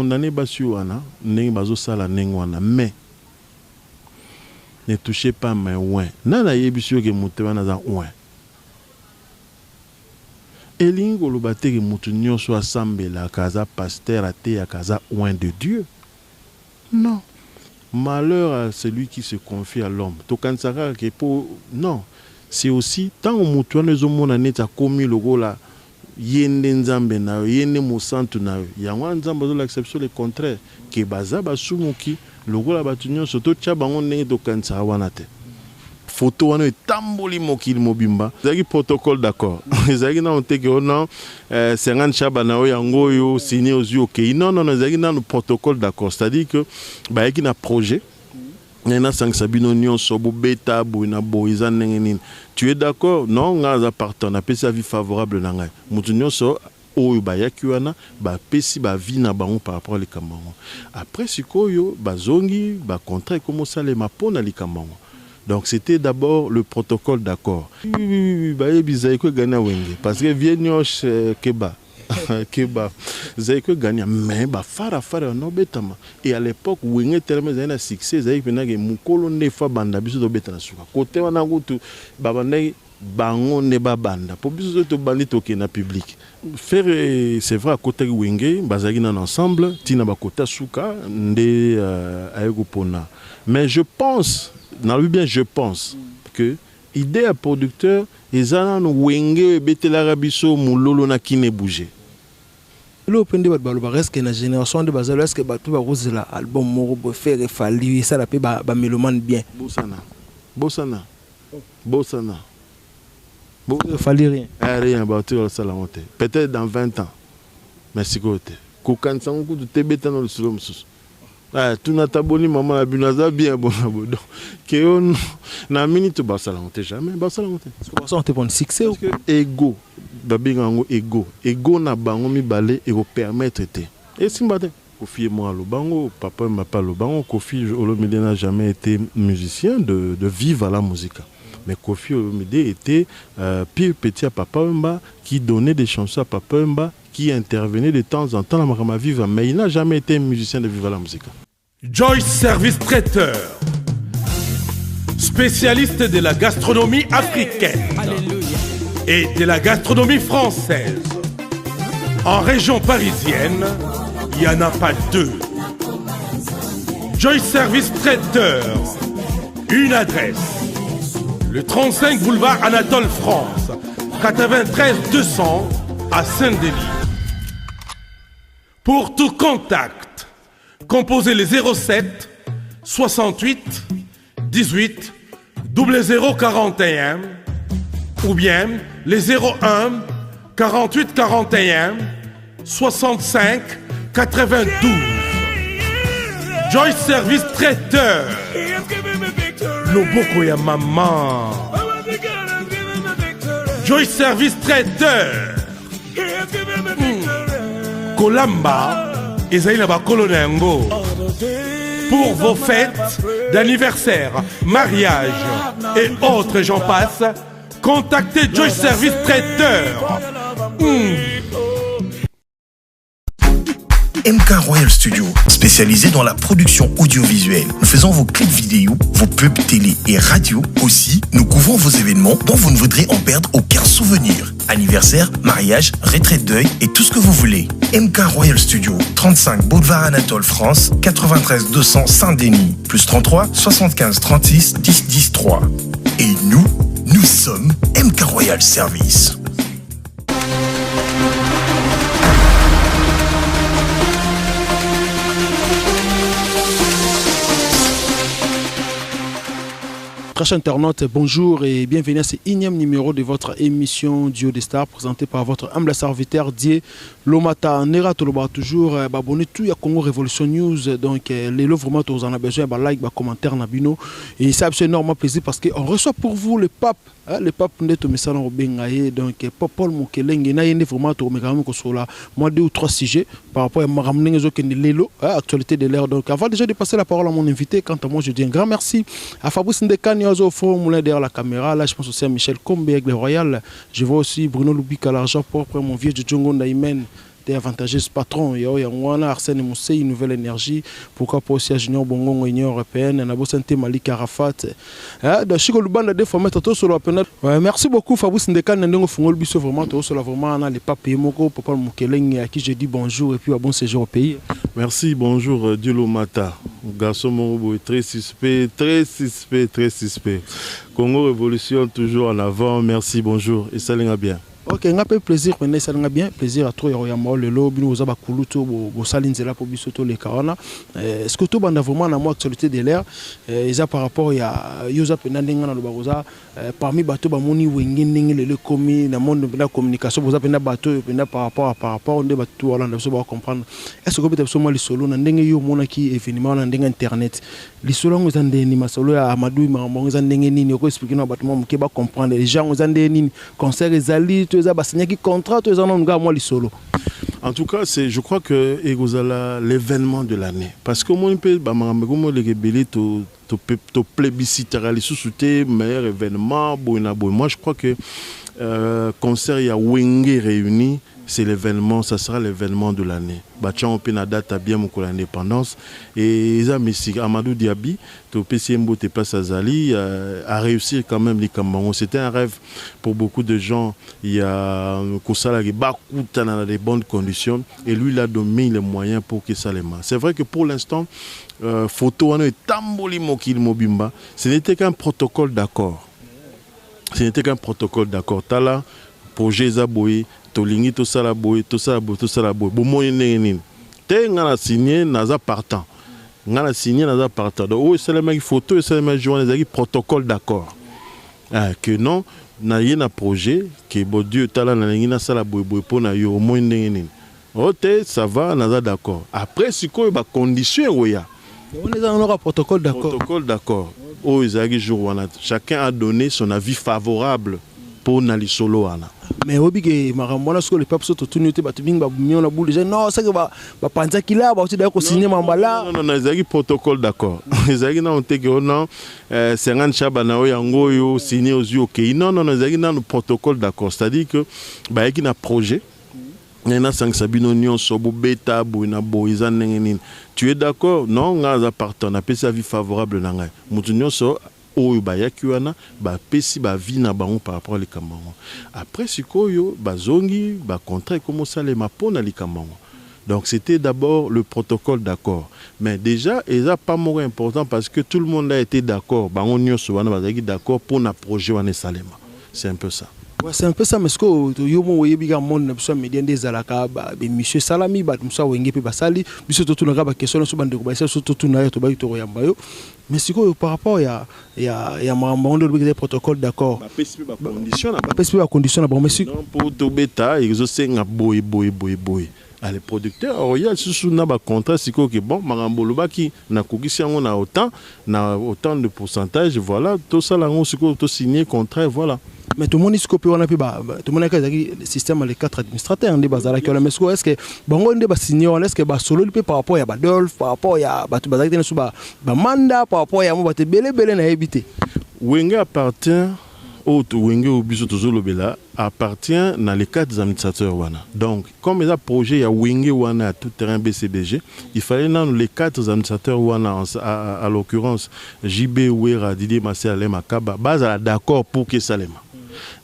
condamner basi wana ndenge bazosala ndenge wana, mais ne touchez pas mes oints. Nani ayebisi yo ke moto wana aza oint? Elingi koloba te ke moto nyonso asambelaka, aza pasteur, ateyaka, aza oint de Dieu. Non. Malheur à celui qui se confie à l'homme. Tokanisaka kaka ke po non. C'est aussi tango moto wana ezomona neti akomi lokola ye nde Nzambe na yo, ye nde mosantu na yo. Yango wana Nzambe azolakisa biso le contraire, ke baza basumuki lokola bato nyonso, totia bango ndenge tokanisaka wana te. Photo wana etamboli mokili mobimba, ezalaki protocole d'accord. Ezalaki nanu te ke oh non, 50 shaba na yo yango oyo signé ozui okeyi. Non, non, non, ezalaki nanu protocole d'accord, c'est-à-dire que bayaki na projet ndenge nasangisa bino nyonso bobeta boye na boye, eza ndenge nini? Tu es d'accord? Non, ngai naza partant, napesi avis favorable na ngai. Moto nyonso oyo bayaki wana bapesi ba avis na bango par rapport à likambo yango. Après sikoyo bazongi, ba contrat ekomi osalema mpo na likambo yango. Donc c'était d'abord le protocole d'accord. Oui, oui, oui, oui, bayebi Zaiko egania Wenge parce que vieux Nioche keba keba Zaiko egania, mais ba fara fara wana obetama. Et à l'époque Wenge tellement ezali na succès, ezalaki mpenza ke mokolo nde fa banda biso tobeta na suka. Kote wana kutu babandaki bango nde babanda po biso soki tobandi tokende na public. Ferre c'est vrai akotaki Wenge, bazalaki nanu ensemble tina bakota suka nde aye kopona. Mais je pense, nalobi bien je pense que idee ya producteur eza nanu Wenge oyo ebetelaka biso mulolo na kin e bouger. Lelo pe nde bato balobaka est ce que na generation wana nde baza est ce que bato pe bakozela album moko boye Ferre Fally esala pe ba melomane bien. Bosana bosana bosana. Fally rien. Eh, rien bato basala yango te. Peut-être dans 20 ans. Mais sikoyo te. Kokanisa yango kutu te, beta na lisolo mosusu. Eh, tuna ta boni mama na bino aza bien bona bo. Donc ke yo na minute basala yango te, jamais basala yango te. Parce que basala te pour succès. Parce que ego babenga yango ego. Ego na bango mibale eko permettre te. Esimba te. Koffi ye moko aloba yango, papa Wemba pe aloba yango, Koffi Olomide n'a jamais été musicien de de Viva la Musica. Mais Koffi Olomide était pire petit ya Papa Wemba qui donnait des chansons à Papa Wemba, qui intervenait de temps en temps na makambo ya Viva, mais il n'a jamais été musicien de Viva la Musica. Joyce Service Traiteur, spécialiste de la gastronomie africaine et de la gastronomie française. En région parisienne, il n'y en a pas deux. Joyce Service Traiteur, une adresse, le 35 boulevard Anatole France, 93 200 à Saint-Denis. Pour tout contact, composez les 07 68 18 00 41 ou bien les 01 48 41 65 92. Joyce Service Traiteur. Loboko ya maman. Joyce Service Traiteur. Kolamba ezali na bakolo na yango. Pour vos fêtes d'anniversaire, mariage et autres, j'en passe, contactez Joyce Service Traiteur. MK Royal Studio, spécialisé dans la production audiovisuelle. Nous faisons vos clips vidéo, vos pubs télé et radio. Aussi, nous couvrons vos événements dont vous ne voudrez en perdre aucun souvenir. Anniversaire, mariage, retraite deuil et tout ce que vous voulez. MK Royal Studio, 35 Boulevard Anatole France, 93 200 Saint-Denis, plus 33 75 36 10 10 3. Et nous, nous sommes MK Royal Service. Très chers internautes, bonjour et bienvenue à ce énième numéro de votre émission Duo des Stars présentée par votre humble serviteur Dieu Lomata Nera Toloba, toujours abonné tout à Congo Révolution News. Donc les lots vraiment tous en a besoin, bah, like, bah, commentaire nabino et ça c'est énormément plaisir parce que on reçoit pour vous le pape, hein, le pape nde tomesana kobenga ye, donc Paul Mokelenge na ye nde vraiment tokomeka kosola moi 2 ou 3 sujets par rapport à makambo ndenge ezokende lelo, hein, actualité de l'heure. Donc avant déjà de passer la parole à mon invité, quant à moi je dis un grand merci à Fabrice Ndekani Ozo Fond Moulin derrière la caméra. Là je pense aussi à Michel Kombe Aigle Royal, je vois aussi Bruno Lubika l'argent propre, mon vieux Djongo Ndaimen. Te avantageuse patron ya oyo yango wana Arsène Musei nouvelle énergie pourquoi pas aussi à Junior Bongongo Union européenne na bosani te Malik Arafat eh donc Chico Lubanda deux fois maître tosolo pena. Ouais, merci beaucoup Fabrice Ndekane na ndenge ofungoli biso vraiment tosolo vraiment na le pape ye moko papa Mukelenge à qui je dis bonjour et puis bon séjour au pays. Merci, bonjour euh, Dieu Mata. Garçon moko très suspect, très suspect, très suspect. Congo Révolution toujours en avant. Merci, bonjour et salut bien. Ok, nga pe plaisir pena esali nga bien plaisir à trop ya koyamba yo lelo bino boza bakulutu bosali nzela mpo biso toleka wana. Eh, est-ce que tobanda vraiment na mwa actualité de l'air eh, eza par rapport ya yo oza mpenza ndenge nga nalobaka oza eh, parmi bato bamoni wenge ndenge lelo ekomi na monde mpenza communication boza mpenza bato oyo mpenza par rapport à par rapport nde bato balanda biso bacomprendre. Est ce que obeta biso mwa lisolo na ndenge yo omonaki événement wana ndenge internet lisolo yango eza ndenge nini masolo ya Amadou makambo yango eza ndenge nini oko expliquer na bato mwa moke bacomprendre déjà yango eza ndenge nini concert ezali to eza basignaki contrat to eza nanu kaka mwa lisolo? En tout cas, c'est, je crois que ekozala l'événement de l'année. Parce que moi, mpe bamakambo ekomi oleka ebele toplébiscitaka lisusu te meilleur événement boye na boye. Moi, je crois que concert ya Wenge réuni, c'est l'événement, ça sera l'événement de l'année. Batiango mpe na date bien mokolo ya indépendance. Et eza mystique. Amadou Diaby, topesi ye mbote place azali, a réussir quand même likambo yango. C'était un rêve pour beaucoup de gens ya kosalaki bakutana na des bonnes conditions et lui il a donné les moyens pour que esalema. C'est vrai que pour l'instant, photo wana etamboli mokili mobimba, ce n'était qu'un protocole d'accord. Ce n'était qu'un protocole d'accord. Tala, projet eza boye, tolingi tosala boye, tosala boye, tosala boye. Bomoni ndenge nini? Te nga na signé, naza partant. Nga na signé, naza partant. Donc oyo esalemaki photo esalemaki jour wana ezalaki protocole d'accord. Ah, que non, na ye na projet que bon Dieu tala nalingi nasala boye boye mpo na yo omoni ndenge nini? O te, ça va, naza d'accord. Après sikoyo bacondition ekoya. Wana eza nano kaka protocole d'accord. Protocole d'accord oyo ezalaki jour wana, chacun a donné son avis favorable mpo na lisolo wana. Mais oyebi ke makambo wana soki le pape so totuni yo te bato mingi babimi wana bulu déjà non seke bapanzaki la bauti daya kosigne mamba la. Non, non, non, ezalaki protocole d'accord, ezalaki nano te ke o non 50 chaba na yo yango oyo signé ozwi okei. Non, non, non, ezalaki nano protocole d'accord, c'est-à-dire que bayaki na projet ndenge nasangisa bino nyonso bobeta boye na boye eza ndenge nini, tu es d'accord? Non, ngai aza partant, napesi avis favorable na ngai. Moto nyonso oyo bayaki wana bapesi baavis na bango par rapport à likambo yango. Après sikoyo bazongi bacontrat ekomi osalema mpo na likambo yango. Donc c'était d'abord le protocole d'accord, mais déjà eza pas moko important parce que tout le monde a été d'accord, bango nyonso wana bazalaki d'accord mpo na projet wana esalema. C'est un peu ça. Ouais, c'est un peu ça, mais ce que yo mo oyebi kaka monde na biso ya média nde ezalaka baémission esalami bato mosusu awenge mpe basali biso totunaka baquestion nyonso bandeko baisa biso totuna yo tobaki tokoyamba yo. Mais sikoyo par rapport ya makambo yango nde olobiki eza protocole d'accord. Bapesi mpe bacondition na bapesi mpe bacondition na bango, mais non, mpo tobeta ezosenga boye boye boye boye. Ale producteur oya lisusu na bacontrat sikoyo ke bon makambo olobaki nakokisi yango na autant de pourcentage, voilà, tosala yango sikoyo tosigne contrat et voilà. Mais tomoni sikoyo mpe wana mpe tomonaki ezalaki système ya les quatre administrateurs nde bazalaki wana. Mais sikoyo est ce que bango nde basigne wana, est ce que basololi mpe par rapport ya badolphe, par rapport ya bato bazalaki te nyonso bamanda, par rapport ya mo bato ebele ebele nayebi te? Wenge appartient oyo Wenge oyo biso tozolobela appartient na les quatre administrateurs wana. Donc comme eza projet ya Wenge wana ya tout terrain BCBG, il fallait nanu les quatre administrateurs wana, à l'occurrence JB, Wera, Didier Massé, Alain Makaba, bazala d'accord pour que esalema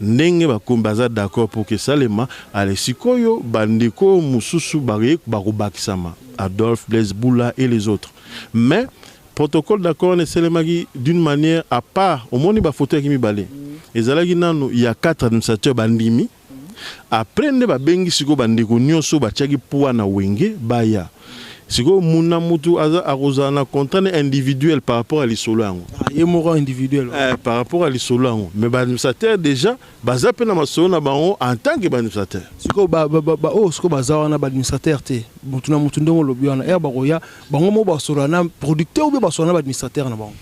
ndenge bakomi baza d'accord pour que esalema. Ale sikoyo bandeko mosusu bakobakisama, Adolphe, Blaise Boula et les autres. Mais protocole d'accord wana esalemaki d'une manière à part. Omoni bafoto yaki mibale, ezalaki nanu ya quatre administrateurs bandimi, après nde babengi sikoyo bandeko nyonso batiaki poids na Wenge baya. Sikoyo muna mutu aza akozala na contrat ne individuel par rapport à lisolo yango. Ah, ye moko individuel. Par rapport à lisolo yango, mais baadministrateur déjà baza mpe na masolo na bango en tant que baadministrateur. Sikoyo oyo sikoyo baza wana baadministrateur te, motu na motu ndenge olobi wana ere bakoya bango moko basolola na producteur ou bien basolola na baadministrateur na bango?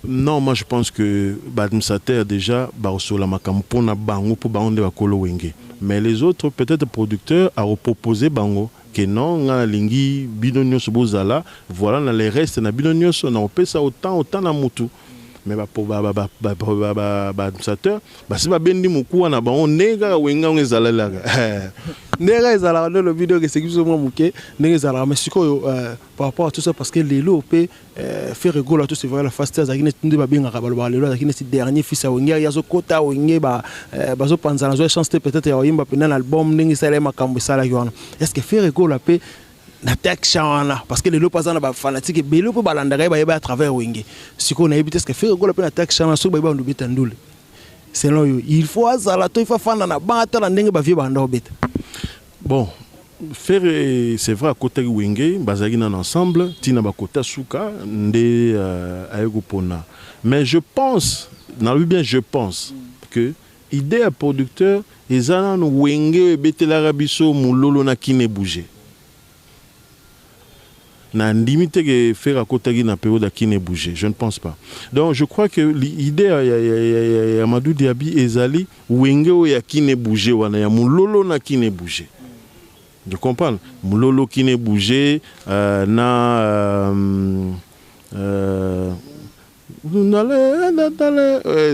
Non, moi je pense que baadministrateur déjà bakosola makambo mpona bango mpo bango nde bakolo Wenge, mais les autres peut-être producteur akopropose bango ke non, nga nalingi bino nyonso bozala, voilà, na les restes na bino nyonso na kopesa autant autant na mutu. Mais baadministrateur basi babendi mokuwa na bango ndenge kaka Wenge yango ezalalaka. Ndenge ezalaka nde olobi, donc eseki biso mwa moke ndenge ezalaka. Mais sikoyo, par rapport à tout ça, parce que lelo mpe Ferre Gola, tout c'est vrai, la face te azalaki neti nde babengaka, balobaka lelo azalaki neti dernier fils ya Wenge. Ye azokota Wenge, bazopanzana, azwa chance te peut-être ya koyemba mpena na album ndenge esala ye makambo esalaki wana. Est ce que Ferre Gola mpe na texte wana, parce que lelo mpe aza na bafanatique ebele mpe balandaka ye, bayeba à travers Wenge, sikoyo nayebi te, est ce que Ferre Gola mpe na texte wana, soki bayeba bandobeta ndule, selon yo il faut azala to il faut afanda na banc, atala ndenge bavieux banda kobeta? Bon, Ferre, c'est vrai, akotaki Wenge, bazalaki nano ensemble ntina bakota suka nde aye kopona. Mais je pense, nalobi bien, je pense que idée ya producteur eza nano Wenge oyo ebetelaka biso mololo na Kin Bouge. Na ndimi te ke Ferre akotaki na période ya Kin Bouge, je ne pense pas. Donc je crois que l'idée ya Amadou Diaby ezali Wenge oyo ya Kin Bouge wana, ya mololo na Kin Bouge. Je comprends mololo, Kin Bouge, na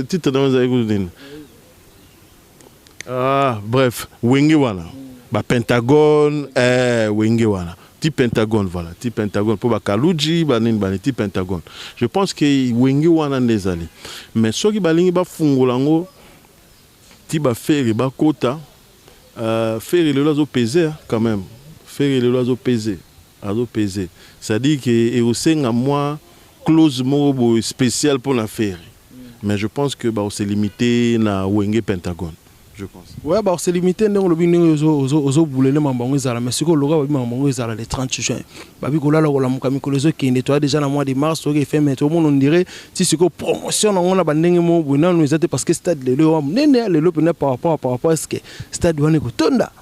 titre nango ezali kutu nini? Ah, bref, Wenge wana, bapentagone, Wenge wana ti Pentagone, voilà, ti Pentagone, mpo bakaluji banini bani ti Pentagone. Je pense que Wenge wana nde ezali. Mais soki balingi bafungola yango ti baFerre bakota, Ferre lelo azopese quand même. Ferre lelo azopese, azopese, c'est-à-dire que ekosenga mwa clause moko boye spécial mpona Ferre. Mais je pense que bakose limiter na Wenge Pentagone, je pense. Ouais, bakose limiter ndenge olobi, ndenge ozobulele mambo yango ezala. Mais sikoyo loka babi mambo yango ezala le 30 juin, babi kolala kolamuka, mikolo ezokende, toya déjà na mois de mars, toyoki efe, mais tomona on dirait ti sikoyo promotion nango na bandenge moko boye nanu eza te, parce que stade lelo wa monene lelo mpena par rapport, est ce que stade wana ekotonda?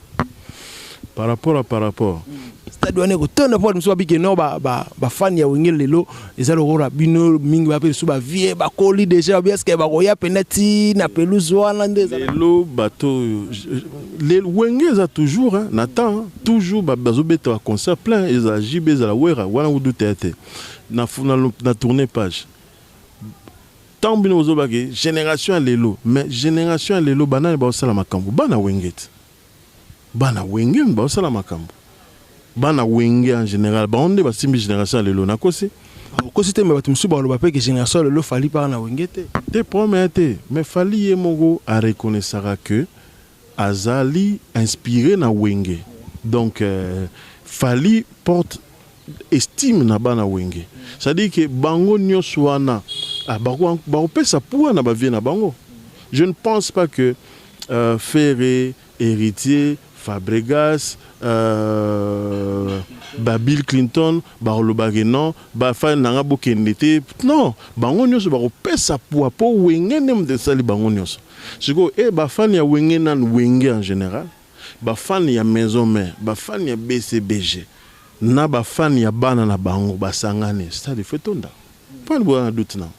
Par rapport à par rapport? Stade wana ekotonda, mpo mosusu babike no bafani ya Wenge lelo eza lokola bino mingi, bape lisusu bavieux bakoli déjà, babi est-ce bakoya pena ti na pelouse wana nde? Lelo bato oyo, Wenge eza toujours na temps, toujours bazobeta baconcert plein, ezala JB, ezala Wera wana, kudu te te na tourner page. Ntango bino bozobake génération ya lelo, mais génération ya lelo banani baosala makambo? Bana Wenge te, bana Wenge baosala makambo, bana Wenge en général, bango nde basimbi génération ya lelo. Nakosi? Okosi te, mais bato mosusu baloba mpe ke génération ya lelo, Fally mpaka na Wenge te. Te, problème ya te, mais Fally ye moko areconnaissaka ke azali inspiré na Wenge. Donc Fally porte estime na bana Wenge, c'est-à-dire ke bango nyonso wana, ah, bakopesa poids na bavieux na bango. Je ne pense pas que Ferre, Héritier, Fabregas, ba Bill Clinton bakolobaki non, bafani nanga bokende te. Non, bango nyonso bakopesa poids, mpo Wenge nde moto esali bango nyonso. Sikoyo e bafani ya Wenge nanu, Wenge en général, bafani ya Maison Mère, bafani ya BCBG na bafani ya bana na bango basangani, stade faut etonda. Mpani boya na doute nango?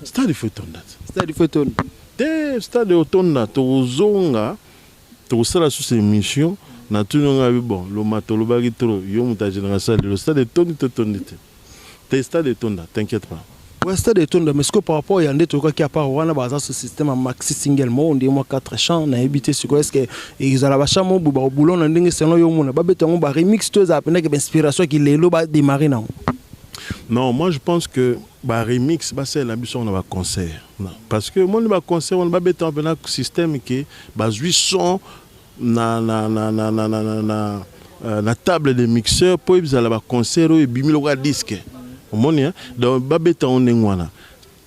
Stade faut etonda te. Stade faut etonda. Te, stade otonda, tokozonga, tokosala susu émission na tuni nga bi. Bon, loma tolobaki trop, yo moto ya génération lelo, stade etondi to etondi te? Te, stade etonda, t'inquiète pas. Ouais, stade etonda, mais sikoyo par rapport ya nde toyokaki, à part wana baza so système ya maxi single moko nde mwa 4 chants, nayebi te sikoyo est ce que ezala bachant moko boye bakobulon na ndenge selon yo omona babeta yango baremix to ezala mpendake bainspiration yaki lelo badémarre nango? Non, moi je pense que baremix basalela biso na baconcert, parce que omoni baconcert wana babeta mpena système ke bazwi son na table de mixeur mpo ezala baconcert oyo ebimi lokola disque, omoni. Donc babeta yango ndenge wana,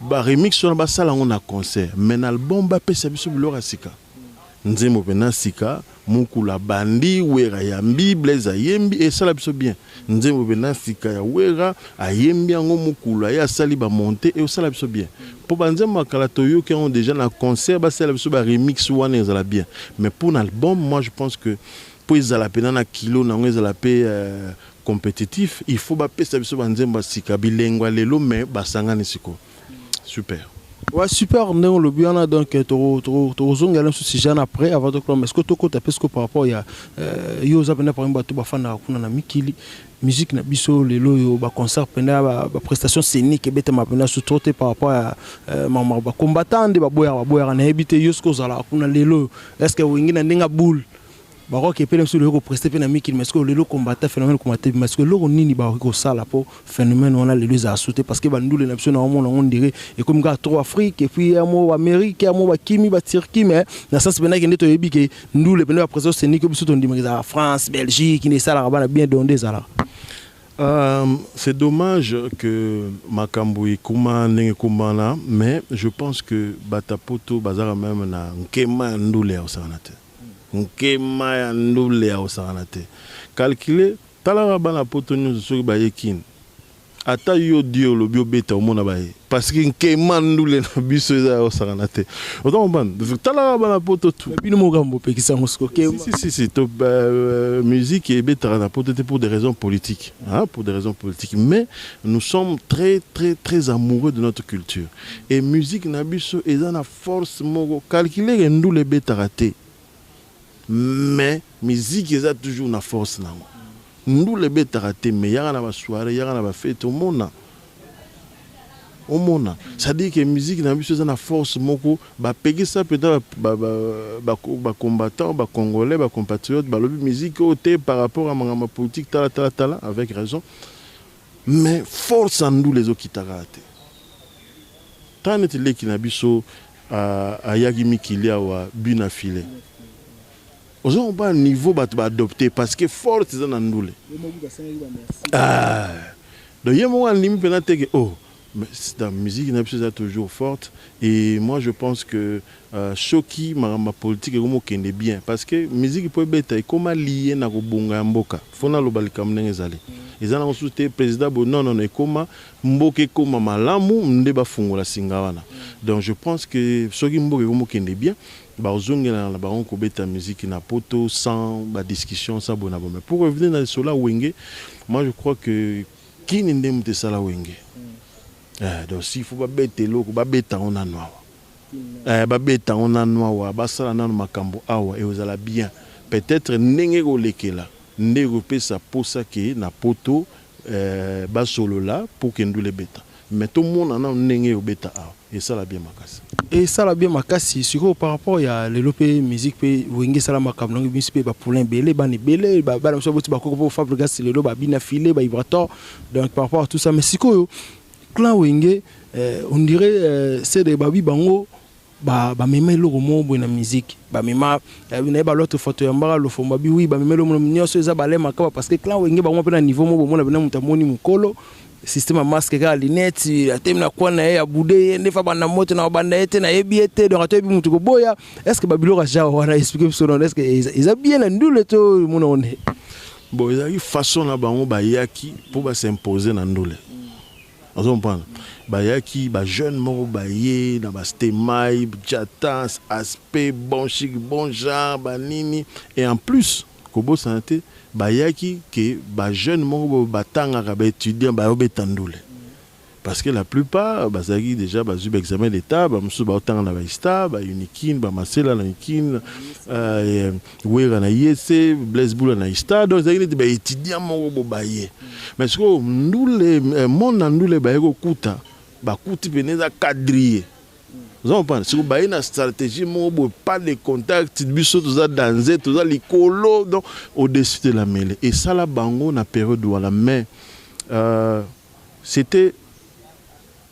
baremix wana basala yango na concert, mais na album bapesa biso biloko ya sika, nzembo mpena sika. Mokulu abandi, Wera yambi, Blaise ayembi, esala biso bien. Nzembo mpena sika ya Wera, ayembi yango, mokulu aye asali bamonte, esala biso bien, mpo banzembo ya kala toyoki yango déjà na concert. Basala biso baremix wana, ezala bien. Mais pour na album, moi je pense que mpo ezala mpena na kilo nango, ezala mpe compétitif, il faut bapesa biso banzembo ya sika, bilengo ya lelo, mais basangani sikoyo super. Ouais, super, ndenge olobi wana. Donc tokozongela mosusu sujet wana après, avant tokoma. Est ce que tokota mpe siko par rapport ya yo oza mpena parmi bato bafandaka kuna na mikili, musique na biso lelo oyo, baconcert mpena, baprestation scénique ebetama mpena su trop te par rapport ya mamako bacombattant nde baboyaka baboyaka. Nayebi te, yo soki ozalaka kuna lelo oyo, est ce que Wenge na ndenge boule bakoki epele biso lelo koprester mpe na mikili? Mais est-ce que lelo combattant, phénomène combattant, mais est-ce que eloko nini bakoki kosala mpo phénomène wana lelo ezala su te? Parce que bandule na biso na omona yango ndire ekomi kaka trop Afrique et puis ya mo Baamérique, ya mo bakimi Baturquie, mais na sens mpena kende toyebi ke ndule mpena baprestation scénique biso tondimaka ezalaka France, Belgique nde esalaka bana bien donde ezalaka. C'est dommage que makambo ekoma ndenge ekomana, mais je pense que bato poto bazaka même na nkema ya ndule ya kosakana te, nkema ya ndule ya kosakana te. Calcule, talaka bana poto nyonso soki baye Kini, ata yo die olobi obeta, omona baye, parce que nkema ndule na biso eza ya kosakana te. Oza comprendre? Talaka bana poto tu. Bino mokambo opekisa yango siko? Si, si, si, to, musique ebetaka na poto te pour des raisons politiques, hein, pour des raisons politiques. Mais nous sommes très très très amoureux de notre culture et musique na biso eza na force moko. Calcule ke ndule ebetaka te, mais musique eza toujours na force nango. Ndule ebetaka te, mais yaka na basoirée, yaka na bafête, omona omona. C'est-à-dire que musique na biso eza na force moko. Bapekisa mpenza bacombattant, bacongolais, bacompatriote, balobi musique oyo te par rapport à makambo ya politique, tala tala tala, avec raison. Mais force ya ndule ezokitaka te. Tala neti leki na biso ayaki mikili awa, bina file, oza comprendre niveau bato baadopte, parce que force eza na ndule. Ah. Donc ye moko andimi mpena te ke oh, mais la musique na biso eza toujours forte. Et moi, je pense que soki makambo ya politique ekomi okende bien, parce que musique mpo ebeta ekóma lié na kobonga ya mboka. Fo naloba likambo ndenge ezali, eza nango susu te président bo, non, non, non, ekóma mboka ekóma malamu nde bafungola singa wana. Donc je pense que soki mboka ekomi okende bien, bazongela na bango kobeta musique na poto sans badiscussion, sans bona bo. Mais pour revenir na lisolo ya Wenge, moi, je crois que Kini nde moto esala Wenge. Donc s'il faut babeta eloko, babeta yango nano awa, babeta yango nano awa, basala nano makambo awa, ekozala bien. Peut-être ndenge ekolekela nde ekopesa posa ke na poto basolola pour ke ndula ebeta. Mais tomona nano ndenge ekobeta awa, esala bien makasi. Esala bien makasi. Sikoyo par rapport ya lelo mpe musique mpe Wenge esala makambo nango, biso mpe bapoulain ebele, bana ebele, bana mosusu boti bakoko mpo Fabregas lelo babina file bavibrator. Donc par rapport à tout ça, mais sikoyo clan Wenge, on dirait c'est de babi bango bamema eloko moko boye na musique, bamema nayeba l'autre photo ya mbaka lofombo babi oui, bamema eloko nyonso eza balemaka ba, parce que clan Wenge bango mpe na niveau moko bomona bena moto amoni mokolo système ya masque kaka, lunette, atemi na kwa na ye ya bude, ye nde fa banda moto na banda ye te, nayebi ye te. Donc atoyebi motu koboya. Est ce que babiloko ya genre wana, explique biso non, est ce que eza bien na ndule to mona one? Bon, ezalaki façon na bango, bayaki mpo bas'impose na ndule. Ozo comprendre? Bayaki bajeune moko, baye na bastemai jata, aspect bon chic, bon genre, banini. Et en plus, kobosana te, bayaki ke bajeune moko boye batangaka, baétudiant, bayobeta ndule, parce que la plupart bazalaki déjà bazwi baexamen d'état, bamosusu baotanga na baISTA, baUnikin, bamasela na Unikin, Wera na IEC, Blaise Bula na ISTA. Donc ezalaki neti baétudiant moko bo baye. Mais sikoyo ndule, monde na ndule baye kokuta, bakuti pene eza quadrillé. Oza comprendre? Sikoyo baye na stratégie moko boye, pas de contact, biso toza danze, toza likolo, donc au-dessus de la mêlée. Esala bango na période wana, mais c'était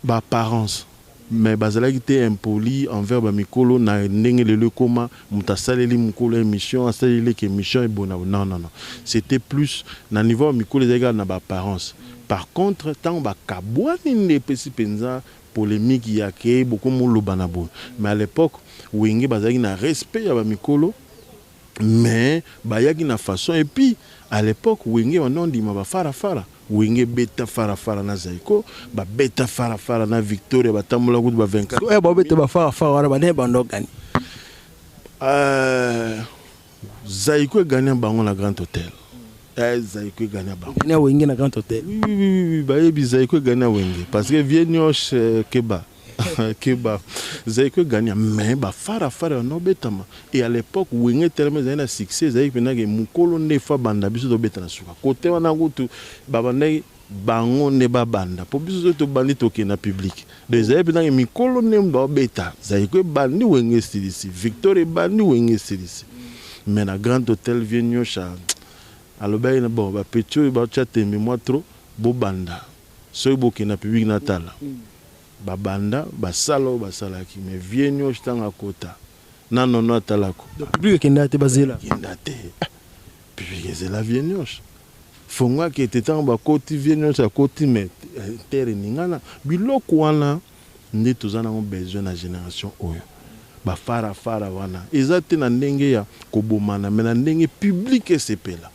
baapparence, mais bazalaki te impoli envers bamikolo na ndenge lelo ekóma moto asaleli mokolo émission, asaleli leki émission ebona. Non, non, non, c'était plus na niveau ya mikolo, ezalaki kaka na baapparence. Par contre, ntango bakabwani nde epesi mpenza polémique ya ke bokomoloba na boye. Mais à l'époque, Wenge bazalaki na respect ya bamikolo, mais bayaki na façon. Et puis à l'époque, Wenge banda ondima bafarafara. Wenge beta farafara na Zaiko, babeta farafara na Victoria, batambola kutu ba 24. Oyo babeta bafarafara wana bande bando gani? Zaiko egania bango na Grand Hôtel. Zaiko egania bango. Gani Wenge na Grand Hôtel? Oui, oui, oui, oui, bayebi Zaiko egania Wenge, parce que vie nyonso keba. Keba, Zaiko egagna, mais bafarafara banda obetama. Et à l'époque, Wenge tellement ezali na succès, ezalaki mpenza ke mokolo nde efa banda, biso tobeta na suka. Kote wana kutu babandaki bango nde babanda, mpo biso soki tobandi, tokende na public. Donc ezali mpenza ke mikolo nde baobeta. Zaiko ebandi, Wenge esilisi. Victoire ebandi, Wenge esilisi. Mais na Grand Hôtel, vieux Nyosha alobaki na bon bapetits oyo batya tembe mwa trop, bobanda, soki bokende na public natala. Babanda, basala oyo basalaki, mais vieux Nyosha, ntango akota na nono atalako. Donc public ekenda te, bazela. Kenda te. Ah, public ezela vieux Nyosha fongo akete. Ntango bakoti, vieux nyonso akoti, mais terre eningana. Biloko wana nde toza nango besoin na génération oyo. Bafarafara wana eza te na ndenge ya kobomana, mais na ndenge public esepela.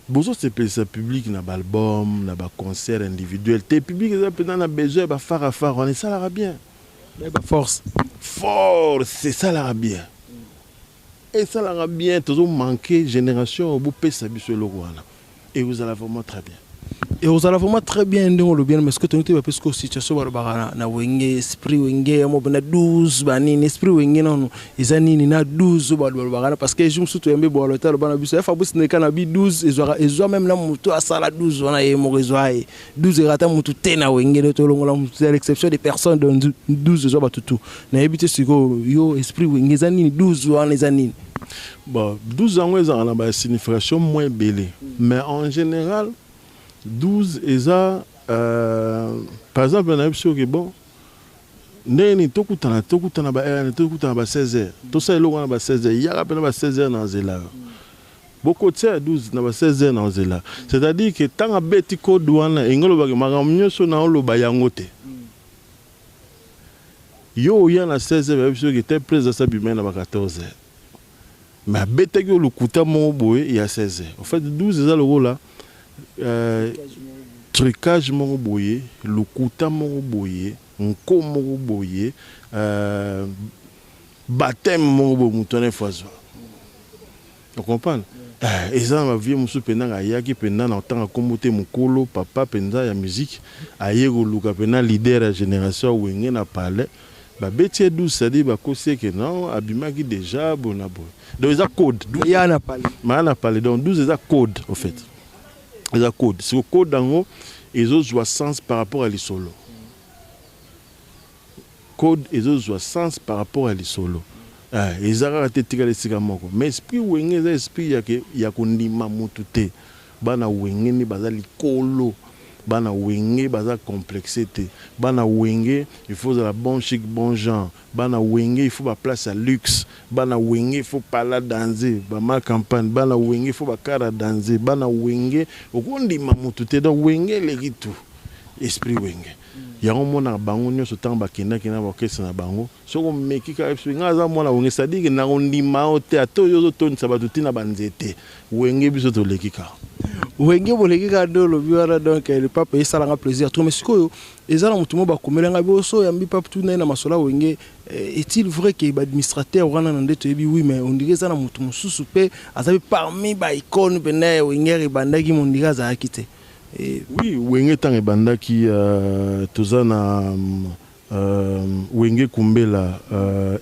Bozosepelisa public na baalbum, na baconcert individuel te. Public eza mpenza na besoin ya bafarafara wana, esalaka bien. Force. Force esalaka bien, esalaka bien. Tozomanke génération oyo, bopesa biso eloko wana, ekozala vraiment très bien. Ekozala vraiment très bien ndenge olobi wana. Mais ce que tongi te, bapesi ko situation balobaka na Wenge, esprit Wenge ya mo na 12 banini, esprit Wenge nano eza nini na 12 oyo balobaka na? Parce que jour mosusu toyambi bwalo te, aloba na biso ya Fabrice Ndeka na bi 12 ezwaka, ezwa même na motu asala 12 wana ye moko, ezwa ye 12, erata motu te na Wenge nde tolongola motu, à l'exception des personnes. Donc 12 ezwa bato tu, nayebi te. Sikoyo yo, esprit Wenge eza nini? 12 wana eza nini? Bon, 12 yango ezalaka na basignification moins ebele, mais en général 12 eza par exemple, nayebi soki bon ndenge nini tokutana, tokutana ba heure, tokutana ba 16 heures, tosala eloko wana ba 16 heures, yaka mpena ba 16 heures na nzela, bokotia ya 12 na ba 16 heures na nzela. C'est-à-dire que ntango abeti code wana, engi olobaki makambo nyonso na oloba yango te. Yo oya na 16 heures, bayebi soki te président abimai na ba 14 heures, mais abetaki yo lokuta moko boye ya 16 heures. En fait, 12 eza lokola trucage moko boye, lokuta moko boye, nko moko boye, baptême moko boye, moto wana efo azwa ocomprendre. Eza na bavieux mosusu mpenza ayaki mpenza na ntanga nkombo te, mokolo papa mpenza ya musique, aye koluka mpenza leader ya génération ya Wenge na palais, babeti ye 12, c'est-à-dire bakosi eke non, abimaki déjà boye na boye. Donc eza code. Ya na palais. Maya na palais. Donc 12 eza code au fait, eza code. Siko code yango ezozwa sens par rapport à lisolo. Code ezozwa sens par rapport à lisolo. Eza kaka te etikala esika moko. Mais esprit Wenge eza esprit ya kondima motu te. Bana Wenge nde baza likolo. Bana Wenge baza complexe te. Bana Wenge, il faut ozala bon chic, bon genre. Bana Wenge, il faut baplace ya luxe. Bana Wenge, il faut pala danse bama campagne. Bana Wenge, il faut bakara danse. Bana Wenge, okondima motu te. Donc Wenge eleki tout. Esprit Wenge yango omonaka bango nyonso ntango bakendaki na baorchestre na bango. Soki omeki kaka biso, ngai aza mwana Wenge, c'est-à-dire na kondima yo te. Ata oyo ozotondisa bato ntina banzete, Wenge biso toleki kaka. Wenge boleki kaka nde olobi wana. Donc le pape, esalanga plaisir trop. Mais sikoyo eza na motu mo bakomela ngai boso yambi pape tuna ye na masolo ya Wenge. Est-il vrai ke baadministrateur wana na nde toyebi? Oui, mais on dirait eza na motu mosusu mpe aza mpe parmi baicône mpena ya Wenge ebandaki, mais on dirait azalaki te. Oui, Wenge ntango ebandaki, toza na Wenge Kumbela,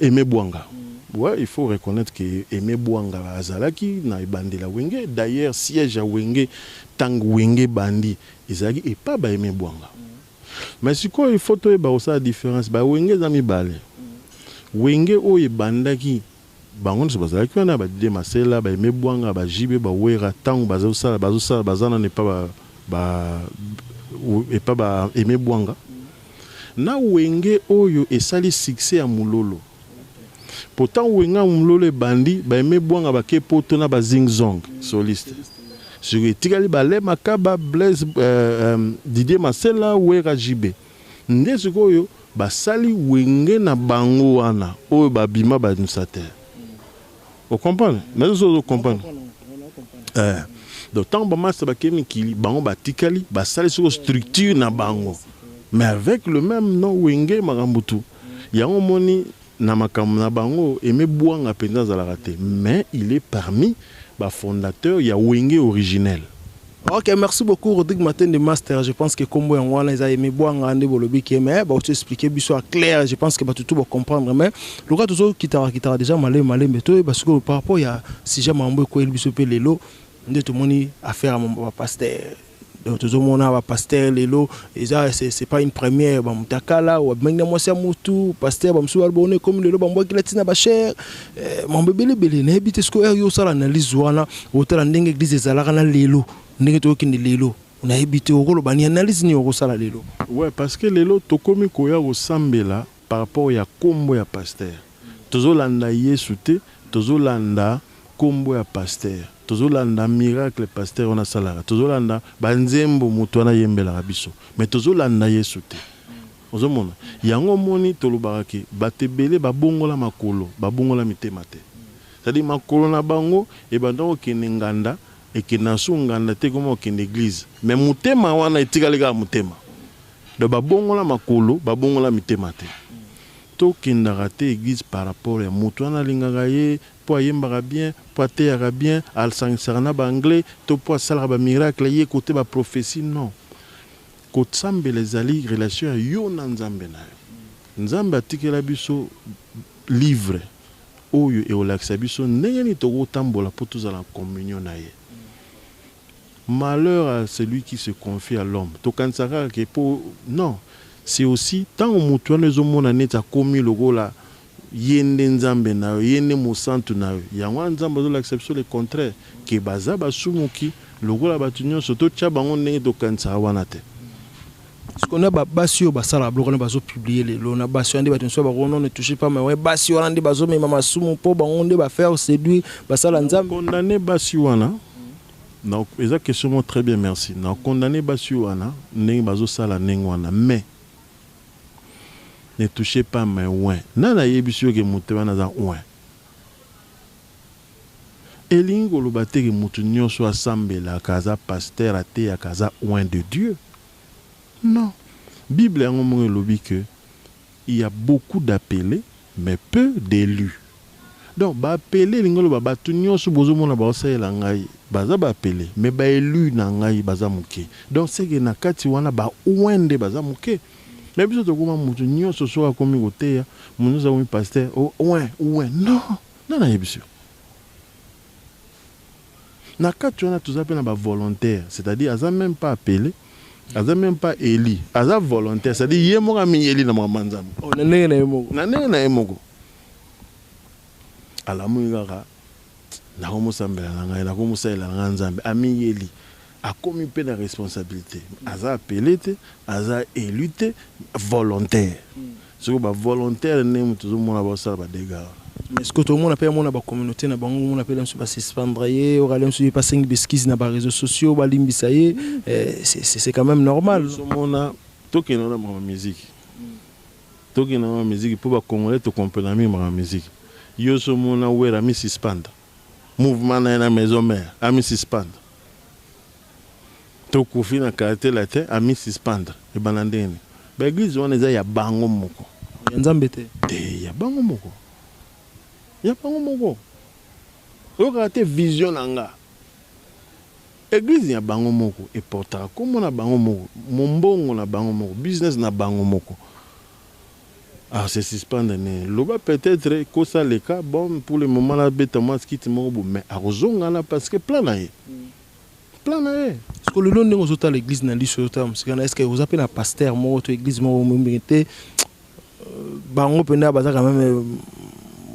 Aimé Bwanga. Ouais, il faut reconnaître que Aimé Bwanga azalaki na ebandela Wenge. D'ailleurs, siège ya Wenge ntango Wenge bandi ezalaki epa ba Aimé Bwanga. Mais sikoyo il faut toyeba kosala différence. Bawenge eza mibale. Wenge oyo ebandaki, bango nyonso bazalaki wana, baDidier Masela, baAimé Bwanga, baJB, baWera. Ntango bazosala, bazosala, baza nano epa epa ba Aimé Bwanga. Na Wenge oyo esali succès ya mololo, pourtant Wenge ya mololo ebandi, baAimé Bwanga bake Poto na bazing zong soliste. Soki etikali bale Makaba, Blaise, Didier Masela, Wera, JB, nde sikoyo basali Wenge na bango wana oyo babima baadministrateur. Ocomprendre? Nazo so ozocomprendre. Donc ntango bamasa bakei mikili, bango batikali, basali sikoyo structure na bango, mais avec le même nom Wenge. Makambo tu yango omoni na makambo na bango, Aimé Bwanga mpenza azalaka te, mais il est parmi bafondateur ya Wenge originel. Ok, merci beaucoup Rodrigue Matende Master. Je pense que kombo yango wana eza Aimé Bwanga nde bolobi ke mais ba expliquer biso à clair. Je pense que bato tout ba comprendre, mais loka tozo kitara kitara déjà malembe malembe to parce que par rapport ya sujet mambo ekweli biso pe lelo nde tomoni affaire ya ba pasteur. Donc tozomona ba pasteur lelo eza c'est pas une première, ba mutakala wa bengi na mwasi ya mutu pasteur, ba musu balobone comme lelo bambwakila ntina ba cher mambo ebele ebele. Nayebi te sikoyo yo osala analyse wana, otala ndenge église ezalaka na lelo, ndenge tokokende lelo, nayebi te okoloba ni analyse nini okosala lelo. Ouais, parce que lelo tokomi koya kosambela par rapport ya kombo ya pasteur. Tozolanda Yesu te, tozolanda kombo ya pasteur, tozolanda miracle pasteur wana asalaka, tozolanda banzembo moto wana ayembelaka biso, mais tozolanda Yesu te. Ozomona yango, omoni tolobaka ke bato ebele babongola makolo, babongola mitema te. C'est-à-dire makolo na bango ebanda kokende nganda, ekende na su nganda te, koma kokende église, mais motema wana etikali kaka motema. Donc babongola makolo, babongola mitema te. Tokendaka te église par rapport ya moto wana alingaka ye mpo ayembaka bien, mpo ateyaka bien, asangisaka na baanglais, to mpo asalaka bamiracle ye kote baprophétie. Non, kosambela ezali relation ya yo na Nzambe na yo. Nzambe atikela biso livre oyo ekolakisa biso ndenge nini tokotambola mpo tozala na communion na ye. Malheur à celui qui se confie à l'homme. Tokanisaka kaka ke po non, c'est aussi ntango motu wana ezomona neti akomi lokola ye nde Nzambe na yo, ye nde mosantu na yo. Yango wana Nzambe azolakisa biso le contraire, ke baza basumuki lokola bato nyonso, totya bango ndenge tokanisaka wana te. Sikoyo na basi oyo basalaka biloko wana, bazopublier lelo na basi wana nde bato mosusu bako: "Ne touche pas mais basi wana nde bazomema masumu mpo bango nde bafaire séduire basala Nzambe." Condamné basi wana na eza question moko très bien, merci. Na condamné basi wana ndenge bazosala ndenge wana, mais ne touchez pas mes oints. Nani ayebisi yo ke moto wana aza oint? Elingi koloba te ke moto nyonso asambelaka, aza pasteur, ateyaka, aza oint de Dieu. Non, Bible yango moko elobi ke il y a beaucoup d'appelés mais peu d'élus. Donc baappelés elingi oloba bato nyonso bozomona baosalela ngai baza baappelés, mais baélu na ngai baza moke. Donc seke na kati wana baoints nde baza moke. Mais biso tokóma moto nyonso soki akomi koteya, moto nyonso akomi pasteur, oint, oint. Non, nani ayebi yo? Na kati wana toza mpe na bavolontaire, c'est-à-dire aza même pas appelé, aza même pas élu, aza volontaire, c'est-à-dire ye moko amiyeli na makambo ya Nzambe. Oh, na ndenge na ye moko. Na ndenge na ye moko, alamuki kaka: "Nakomosambela na ngai, nakomosalela na ngai Nzambe." Amiyeli, akomi mpe na responsabilité. Aza appelé te, aza élu te, volontaire. Soki bavolontaire ndenge moto ozomona baosala badégâts wana. Mais ce que tomona mpe, amona bacommunauté na bango, omona mpe mosusu basuspendre ye, okali mosusu ye basengi baexcuses na baréseaux sociaux, balimbisa ye. C'est quand même normal. Ozomona, tokende na makambo musique, tokende na musique mpo bacongolais tocomprena mingi makambo musique. Yo ozomona Wera ami suspendre mouvement na ye na Maison Mère, ami suspendre. Tokufi na Quartier Latin, ami suspendre. Ebanda ndenge nini? Baéglise wana eza ya bango moko. Ya Nzambe te. Te, ya bango moko, ya bango moko. Oyokaka te vision na nga, église ya bango moko eportaka nkombo na bango moko, mombongo na bango moko, business na bango moko. Ah, se suspendre nini? Loba peut-être kosaleka bon, pour le moment nabeta mwa skiti moko bo, mais akozongana parce que plan na ye, plan na ye. Parce que lelo ndenge ozotala église na liso, ozotala mosika na, est ce que oza mpe na pasteur moko to église moko mombenge te, bango mpenza baza quand même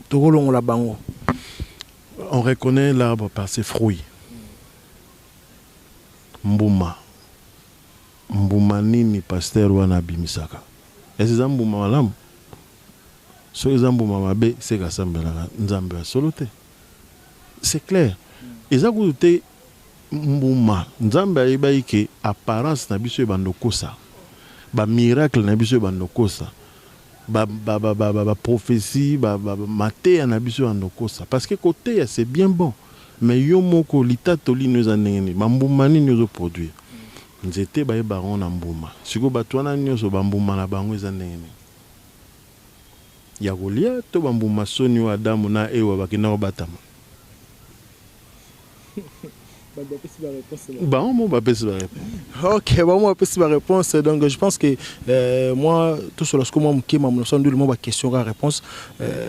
tokolongola bango? On reconnaît l'arbre par ses fruits. Mbuma, mbuma nini pasteur wana abimisaka? Ese eza mbuma malamu? Soki eza mbuma mabe, seka asambelaka Nzambe ya solo te. C'est clair, eza kutu te mbuma. Nzambe ayebaki ke apparence na biso ebanda okosa, bamiracle na biso ebanda okosa, baprophétie, mateya na biso ebanda okosa. Parce que koteya, c'est bien bon, mais yo moko litatoli no eza ndenge nini? Bambuma nini ozoproduire? Nzete bayebaka ngo na mbuma. Sikoyo bato wana nyonso, bambuma na bango eza ndenge nini? Ya kolia to bambuma soni oyo Adamu na Ewa bakenda kobatama? Bango mo bapesi baréponse. Ok, bango bapesi baréponse. Donc je pense que moi tout cela, moi moke mamono ndulu mo baquestion ka réponse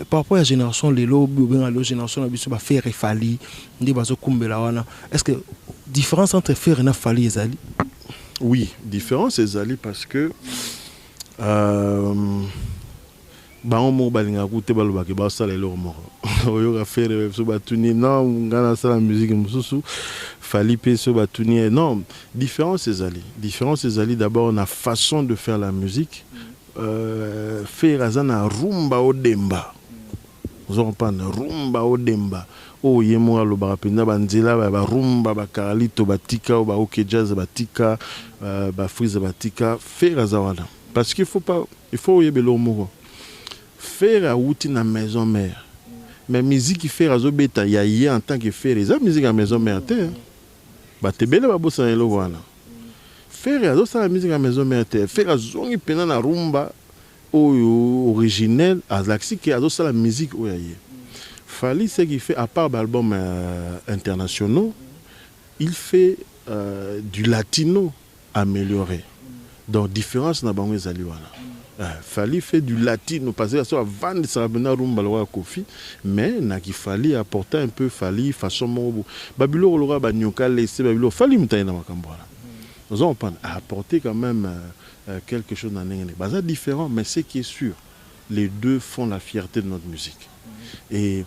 par rapport ya génération lelo, obenga lelo génération na biso, baFerre, Fally nde bazokumbela wana. Est ce que différence entre Ferre na Fally ezali? Oui, différence ezali, parce que bango moko balingaka te balobaka basala eloko moko. Oyoka Ferre so batuni: "Non, ngai nasala musique mosusu." Fally mpe so batuni ye: "Non." Différence ezali, différence ezali d'abord na façon de faire la musique. Ferre aza na rumba odemba, ozo comprendre, rumba odemba oyo ye moko alobaka mpenza, banzela barumba bakaralito batika, oyo baOK Jazz batika, bafrise batika. Ferre aza wana parce qu'il faut pas, il faut oyeba eloko moko: Ferre awuti na Maison Mère, mais musique Ferre azobeta ya ye en tant que Ferre eza musique ya Maison Mère te. Bato ebele babosana eloko wana. Ferre azosala musique ya Maison Mère te. Ferre azongi mpenza na rumba oyo originel, azalakisi ke azosala musique oyo ya ye. Fally, ce qu'il fait, à part l'album internationaux, il fait du latino amélioré. Donc différence na bango ezali wana. Fally fait du latino parce que so avandisaka mpenza rumba lokola Kofi, mais naki Fally apporter un peu Fally façon moko babiloko lokola banyoka lese babiloko. Fally moto aye na makambo wana, ozo comprendre, apporter quand même quelque chose na ndenge baza différent. Mais ce qui est sûr, les deux font la fierté de notre musique et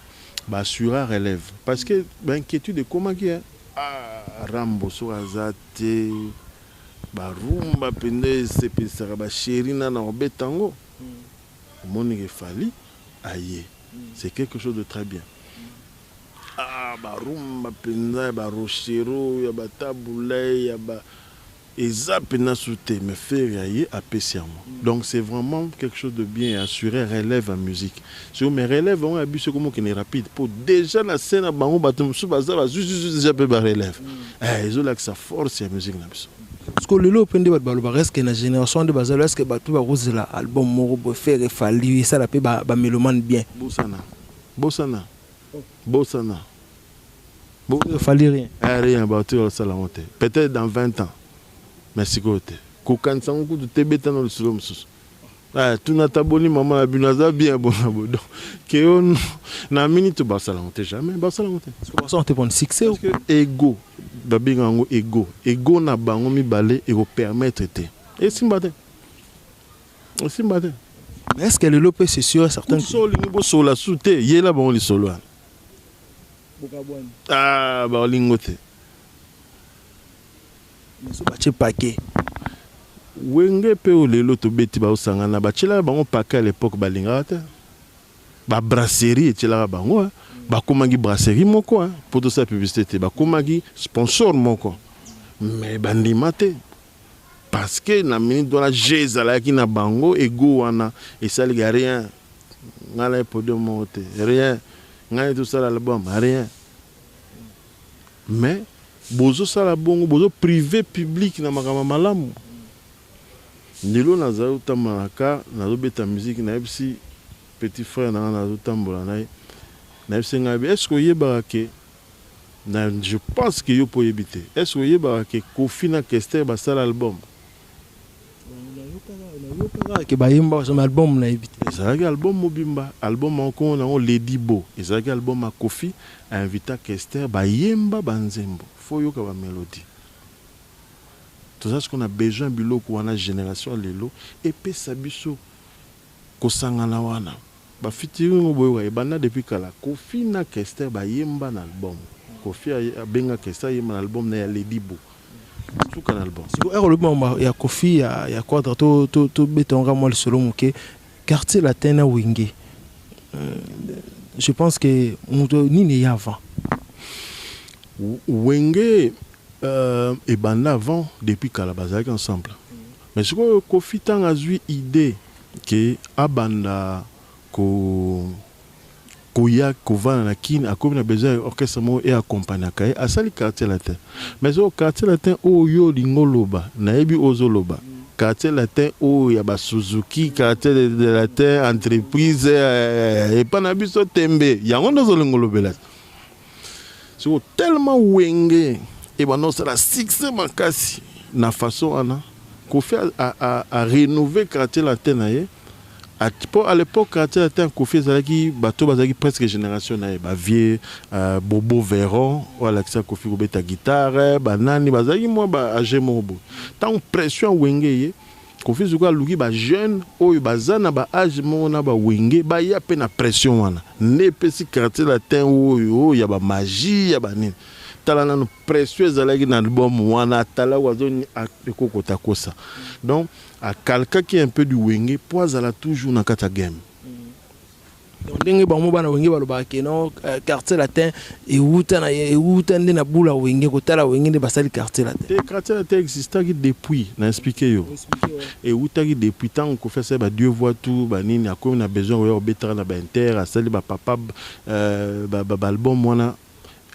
baassurer relève, parce que bainquiétude ekomaki: ah, Rambo so aza te, barumba mpenza esepelisaka bachéri nana kobeta yango. Omoniki Fally aye, c'est quelque chose de très bien. Ah, barumba mpenza ya baRochereau, ya baTabu Ley, ya ba eza mpenza su te, mais Ferre ya ye apesi yango. Donc c'est vraiment quelque chose de bien, assurer relève ya musique. Siko mais relève yango ya biso ekoma okende rapide, mpo déjà na se na bango bato mosusu baza bazwi déjà mpe barelève. Ezolakisa force ya musique na biso. Parce que lelo mpe nde bato balobaka, est-ce na génération nde bazali, est-ce bato mpe bakozela album moko boye Ferre, Fally, esala mpe bamélomane bien? Bosana, bosana, bosana. Fally, rien? Eh, rien. Bato osala yango te, peut-être dans 20 ans, mais sikoyo te. Kokanisa yango kutu te. Beta na lisolo mosusu, tuna taboni mama na bino aza bien bona bo. Donc ke yo na minute basala yango te, jamais basala yango te. Basala te mpona succès. Parce que ego, babenga yango ego, ego na bango mibale ekopermettre te, esimba te, esimba te. Mais est ce que lelo mpe, c'est sûr, certain? So olingi bosola su te, yela bango lisolo wana. Ah, baolingo te. So batie paquet. Wenge mpe oyo lelo tobeti, baosangana, batielaka bango paquet. À l'époque balingaka te. Babrasserie etielaka bango, bakomaki brasserie moko mpo tosala publicité te, bakomaki sponsor moko, mais bandima te, parce que na minute wana g ezalaki na bango ego wana esalika rien. Ngai na podium moko te, rien. Ngai tosala album, rien. Mais bozosala bongo, bozoprive public na makambo malamu. Lelo nazali kotambola na car, nazobeta musique, nayebisi petit frère na nga, nazotambola na ye, nayebisi ngai: "Est ce que oyebaka ke na, je pense ke yo mpo oyebi te, est ce que oyebaka ke Kofi na Kester basala album?" Ke bayemba album, nayebi te. Ezalaki album mobimba, album moko nango Lady Bo. Ezalaki album ya Kofi ainvita Kester, bayemba banzembo. Fo oyoka bamélodie. Toza sikoyo na besoin biloko wana. Génération ya lelo epesa biso kosangana wana, bafeaturing boyoka ebanda depuis kala. Kofi na Kester bayemba na album. Kofi abenga Kester ayemba na album na ya Lady Bo, suka na album. Sikoyo ere olobi makambo ya Kofi, ya Quadra, tobeta yango mwa lisolo moke. Quartier Latin na Wenge, je pense que moto nini eya avant? Wenge ebanda avant, depuis kala bazalaki ensemble. Mais sikoyo Kofi, ntango azwi idée ke abanda koya kovanda na Kini, akomi na besoin ya orchestre moko eaccompagnaka ye, asali Quartier Latin. Mais sikoyo Quartier Latin oyo olingi oloba, nayebi ozoloba Quartier Latin oyo ya basuzuki, Quartier de Latin entreprise epa na biso tembe, yango nde ozolinga olobela. Sikoyo tellement Wenge Ebanda kosala succès makasi na façon wana. Koffi a renouveler Quartier Latin na ye mpo à l'époque, Quartier Latin ya Koffi ezalaki bato bazalaki presque génération na ye, bavieux Bobo Veron oyo alakisa Koffi kobeta guitare, banani bazalaki mwa baâge moko boye. Ntango pression ya Wenge ye, Koffi sikoyo aluki bajeune oyo baza na baâge moko na bawenge, baya mpe na pression wana nde epesi Quartier Latin oyo ya bamagie ya banini. Tala nano pression ezalaki na album wana, atalaki azoni ekokota kosa. Donc acalquaki un peu du Wenge mpo azala toujours na kati ya game. Donc ndenge bango bana Wenge balobaka ke non, Quartier Latin ewuta na ewuta nde na bula Wenge, kotala Wenge nde basali Quartier Latin. Te, Quartier Latin existaki depuis. Na expliquer yo, ewutaki depuis ntango Koffi asali ba Dieu voit tout, banini, akomi na besoin koya kobetaka na bainter, asali bapapa baalbum wana,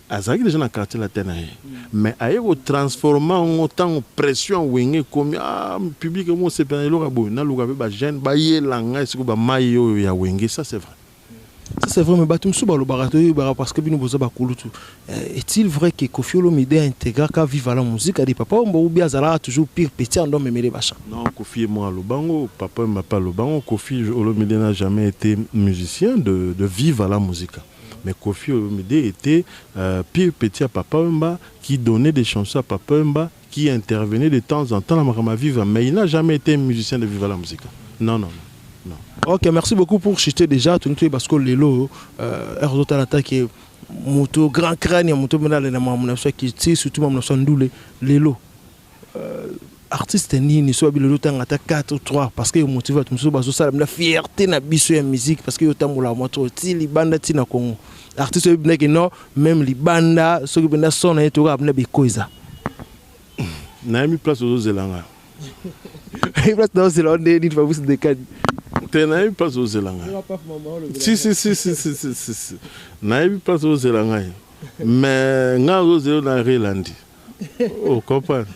azalaki déjà na Quartier Latin na ye, mais aye kotransformer yango ntango pression ya Wenge ekomi. Ah, public mo osepela na eloko ya boye, naluka mpe bajeune bayela ngai sikoyo bamai oyo ya Wenge. Ça, c'est vrai. Ça, c'est vrai, mais bato mosusu balobaka, toyebaka parce que bino boza bakulutu. Est-il vrai que Koffi Olomide intégraka Viva la Musique adi Papa Wemba ou bien azalaka toujours pur petit ando memele bachan? Non, Koffi et moi alobango, Papa Wemba pas lobango. Koffi Olomide n'a jamais été musicien de Viva la Musique, mais Koffi Olomide était pur petit à Papa Wemba, qui donnait des chansons à Papa Wemba, qui intervenait de temps en temps dans ma Viva, mais il n'a jamais été musicien de Viva la Musique. Non, non, non, non. Ok, merci beaucoup pour chuter déjà. Tu parce que lelo heure ke moto grand crâne ya moto mena na mamu na biso ki surtout mamu na biso ndule lelo, artiste nini so abi lelo tanga ata 4 ou 3, parce que motive bato mosusu bazosala na fierté na biso ya musique, parce que yo otambola mwa trop ti libanda, ti na Congo, artiste oyebi ndeke non, même libanda soki mpenza son na ye toyoka mpena beko eza? Nayebi place ozozela nga. Place naozela nde nini, Fabrice Dekani? Te, nayebi place ozela ngai. Si, si, si, si, si, si, si, si. Nayebi place ozela ngai, mais ngai ozozela na relandi, ocomprendre?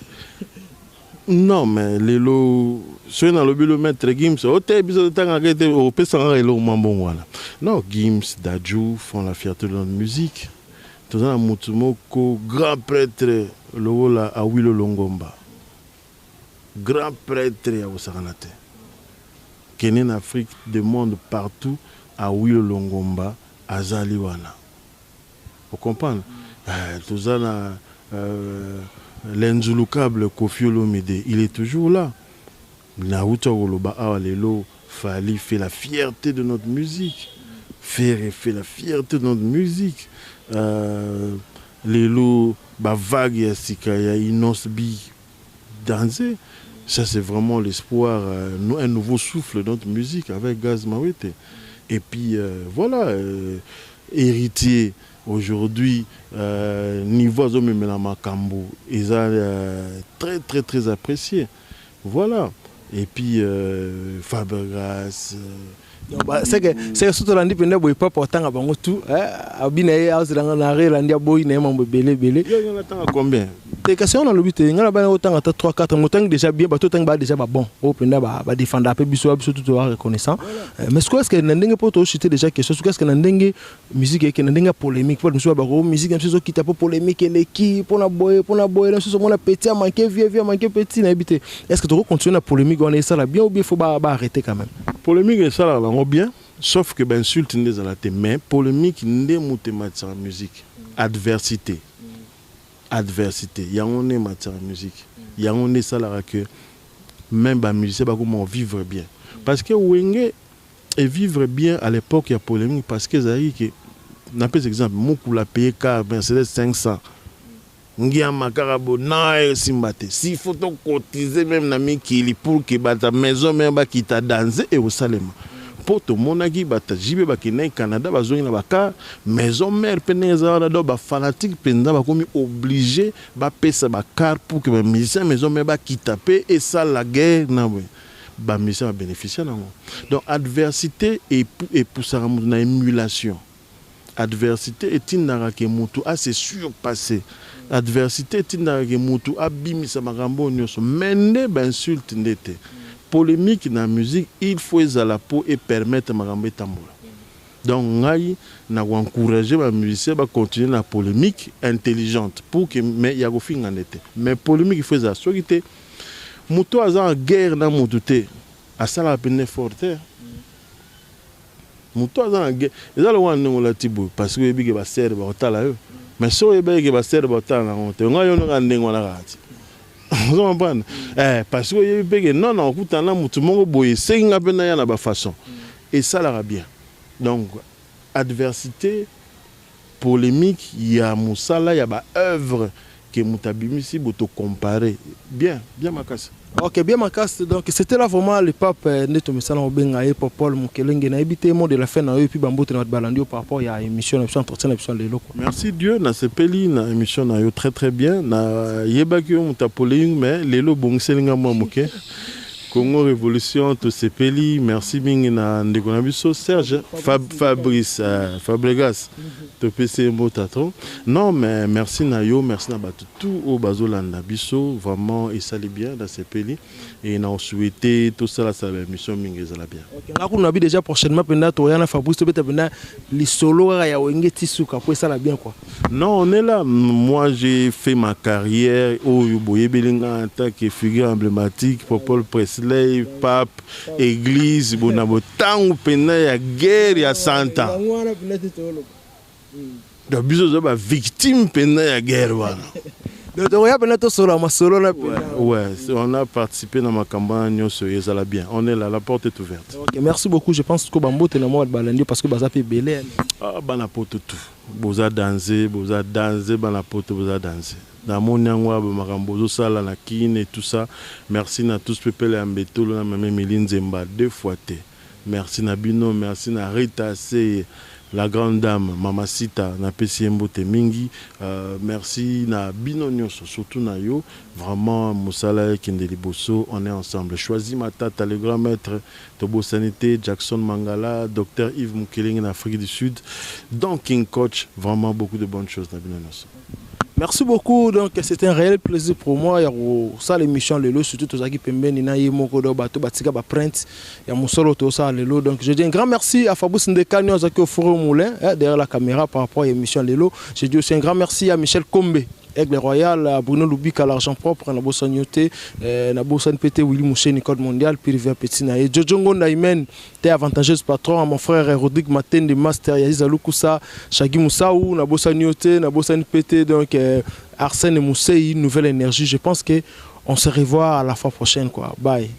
Non, mais lelo soki nalobi lo Maître Gims o te, biso totangaka ete opesaka eloko mwa mbongo wana. Non, Gims, Dadju font la fierté de notre musique. Toza na motu moko grand prêtre lokola Awilo Longomba, grand prêtre ya kosakana te. Kende na Afrique de monde, partout Awilo Longomba azali wana, ocomprendre? Toza na l'inzulukable Koffi Olomide, il est toujours là. Nauta koloba awa lelo, Fally fait la fierté de notre musique, Ferre fait la fierté de notre musique. Lelo bavague ya sika ya Innoss'B danse, ça, c'est vraiment l'espoir, un nouveau souffle de notre musique avec Gaz Mawete. Et puis voilà, Héritier aujourd'hui, niveau azomemela makambo eza très très très apprécié. Voilà, et puis Fabregas. C'est que soki tolandi mpenza boye, papa otanga bango tu abi na ye azelanga na relandi, aboyi na ye mambo ebele ebele. Natanga combien? Te, kasi wana nalobi te, ngai na bana otanga ata 3 4, motangi déjà bien. Bato otangi baa déjà babon oyo mpenza badefenda mpe biso, biso tu toza reconnaissant. Mais sikoyo, est-ce que na ndenge mpo tochuter déjà question, soki est-ce que na ndenge musique eke na ndenge ya polémique, mpo mosusu bako musique na biso ezokita mpo polémique eleki, mpona boye, mpona boye na biso, omona petit amanke vieux, vieux amanke petit, nayebi te, est-ce que tokocontinue na polémique wana, esala bien ou bien faut baarrêter quand même? Polémique esalaka yango bien, sauf que bainsulte nde ezala te. Mais polémique nde moto ematisaka musique. Adversité, adversité yango nde ematisaka musique, yango nde esalaka que même bamusicien bakoma vivre bien, parce que Wenge evivre bien à l'époque ya polémique, parce que ezalaki ke, napesa exemple, mokulu apaye car Mercedes 500, ngiama kaka bo na esimba te. S'il faut tocotiser même na mikili pour ke bato Maison Mère bakita danse, ekosalema, mpo tomonaki bato jibe bakendaki Canada, bazongi na bacar Maison Mère mpe ndenge eza wana. Donc bafanatique mpenza bakomi obligé bapesa bacar pour ke bamusicien Maison Mère bakita mpe esala guerre na boye, bamusicien babénéficie nango. Donc adversité epusaka moto na émulation, adversité etindaka ke motu ase surpasser, adversité etindaka ke motu abimisa makambo oyo nyonso. Mais nde bainsulte nde te. Polémique na musique, il faut ezala mpo epermettre makambo etambola. Donc ngai na ko encourager ba musiciens ba continuer na polemique intelligente pour que, mais ya kofinga nde te, mais polémique il faut ezala. Soki te, moto aza en guerre na motu te, asalaka pene effort te. Moto aza na guerre, eza lokola ndenge olati boye, parce que oyebi ke basere bakotala yo. Mais soki oyebaki ke basere bakotala nango te, ngai yo ndenge ndenge wana kaka ti, ozo comprendre? Parce que oyebi mpe ke non, nakokutana na motu moko boye, esengi nga mpe naya na bafaçon esalaka bien. Donc adversité, polémique ya mosala ya baœuvre ke moto abimisi bo, tocompare bien bien makasi. Ok, bien makasi. Donc c'était là vraiment le pape nde tomesana kobenga ye, Popol Mokelenge. Nayebi te, mot de la fin na yo, et puis bambote na bato balandi yo par rapport ya émission na biso, entretien na biso ya lelo quoi. Merci Dieu, nasepeli na émission na yo très très bien. Nayebaki yo moto ya polémique, mais lelo obongiseli nga mwa moke. Congo Révolution, tosepeli. Merci mingi na ndeko na biso Serge Fabrice Fabregas, topesi ye mbote trop. Non, mais merci na yo, merci na bato tout oyo bazolanda biso. Vraiment esali bien, nasepeli e na osouhaite tosalasala baémission mingi, ezala bien. Ok, nga kuna nabi déjà prochainement mpenza toya na Fabrice, tobeta mpenza lisolo kaka ya Wenge ti suka po esala bien quoi. Non, on est là. Moi, j'ai fait ma carrière oyo boyebeli nga en tant que figure emblématique, Popol Presley, pape, église, bona botango mpenza ya guerre ya 100 ans. Donc biso oza bavictime mpenza ya guerre wana. Donc tokoya mpenza tosolola masolo na mpenza. Ouais, on a participé na makambo wana nyonso, ezala bien. On est là, la porte est ouverte. Ok, merci beaucoup. Je pense que bambote na mwa bato balandi, parce que baza mpe ebele. Ah, bana poto tout, boza danse, boza danse. Bana poto, boza danse. Namoni yango wana, bamakambo ozosala na Kine et tout ça. Merci na tous, pepele ya mbetolo na mama Emili Nzemba deux fois te. Merci na bino, merci na Rita Seye, la grande dame, mama Sita, napesi ye mbote mingi. Merci na bino nyonso, surtout na yo. Vraiment mosala ekende liboso, on est ensemble. Choisi Matata, le grand maître, tobosani te Jackson Mangala, docteur Yves Mukelenge na Afrique du Sud, donc King Coach. Vraiment beaucoup de bonnes choses na bino nyonso. Merci beaucoup. Donc c'était un réel plaisir pour moi ya kosala émission lelo, surtout tozalaki pembeni na ye moko, donc bato batika baprinte ya mosolo tosala lelo. Donc je dis un grand merci à Fabrice Ndekani, azalaki au four au moulin, hein, derrière la caméra par rapport à l'émission lelo. Je dis aussi un grand merci à Michel Kombe, Aigle Royal, à Bruno Lubika, l'argent propre, na bosani te, na bosani PT Willy Moucheni, Code Mondial, puis Rivière Petit na ye. Jojo Ngonda Imen, t'es avantageuse patron, à mon frère Rodrigue Matende, Master Yaziza Lukusa, Shagi Moussaou, na bosani te, na bosani PT, donc Arsène Moussei, Nouvelle Énergie. Je pense que on se revoit à la fois prochaine, quoi. Bye.